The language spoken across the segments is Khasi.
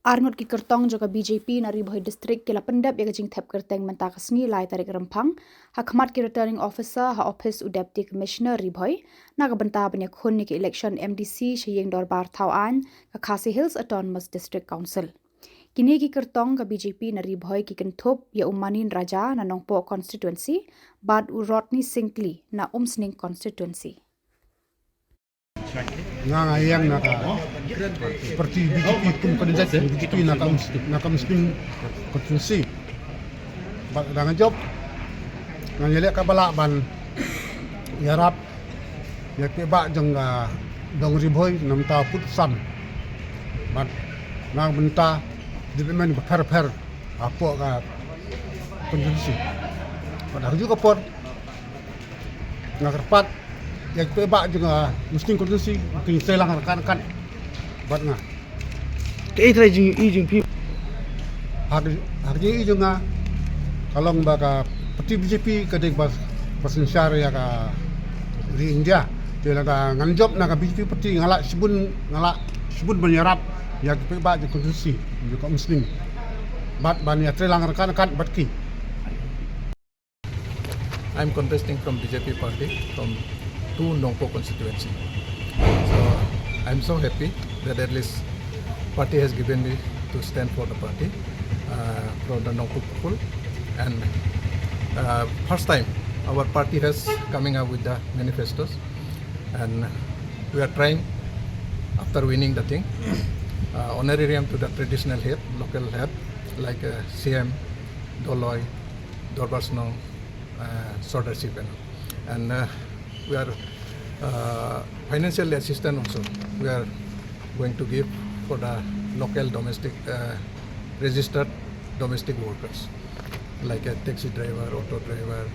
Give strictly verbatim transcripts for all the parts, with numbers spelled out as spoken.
Arngut ki kyrtong jong ka B J P na Ri Bhoi District ki la pyndep ïa ka jingthep kyrteng mynta ka sngi lai tarik Rymphang, ha khmat ki Returning Officer ha ophis u Deputy Commissioner Ri Bhoi, na ka bynta ban ïakhun ïa ka election M D C sha ïing dorbar thaw aiñ ka Khasi Hills Autonomous District Council. Kine ki kyrtong ka B J P na Ri Bhoi ki kynthup ïa u Manin Raja na Nongpoh constituency, bad u Rodney Syngkli na Umsning constituency. Nga nga ïeng na ka party B J P kum candidate B J P na ka Ums- na ka Umsning constituency. Bad da nga jop nga ïaleh ka bala ban ïarap ïa ki paidbah jong ka dong Ri Bhoi na bynta pud sam. Bad na bynta development bapher bapher hapoh ka constituency. Bad ha kajuh ka por nga kyrpad ïa ki paidbah jong ka Umsning constituency kin trei lang ryngkat ryngkat bad nga. Kaei trai jingïohi jong phi? Ha ka jingïohi jong nga ka long ba ka party B J P ka dei ba synshar ïa ka ri India. Te lada ngan jop na ka B J P party nga lah shibun nga lah shibun ban ïarap ïa ki paidbah jong ka constituency jong ka Umsning bad ban ïatrei lang ryngkat ryngkat bad ki. I'm contesting from B J P party from two Nongpoh constituency. So I'm so happy that at least party has given me to stand for the party uh, from the Nongpoh people. And uh, first time our party has coming up with the manifestos. And we are trying after winning the thing, uh, honorarium to the traditional head, local head, like uh, C M, Doloi, Dorbar Snong, uh, Sordar Chief and all. And uh, we are uh, financial assistance also we are going to give for the local domestic uh, registered domestic workers like a taxi driver, auto driver,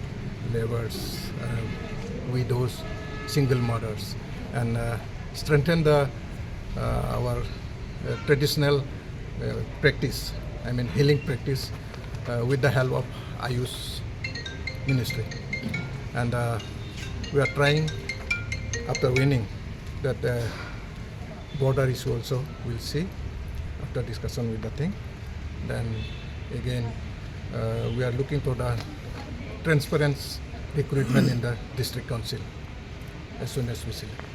labourers, uh, widows, single mothers, and uh, strengthen the uh, our uh, traditional uh, practice, I mean healing practice, uh, with the help of Ayush Ministry. And uh, we are trying, after winning, that uh, border issue also we'll see after discussion with the thing. Then again, uh, we are looking for the transparent recruitment in the district council as soon as we select.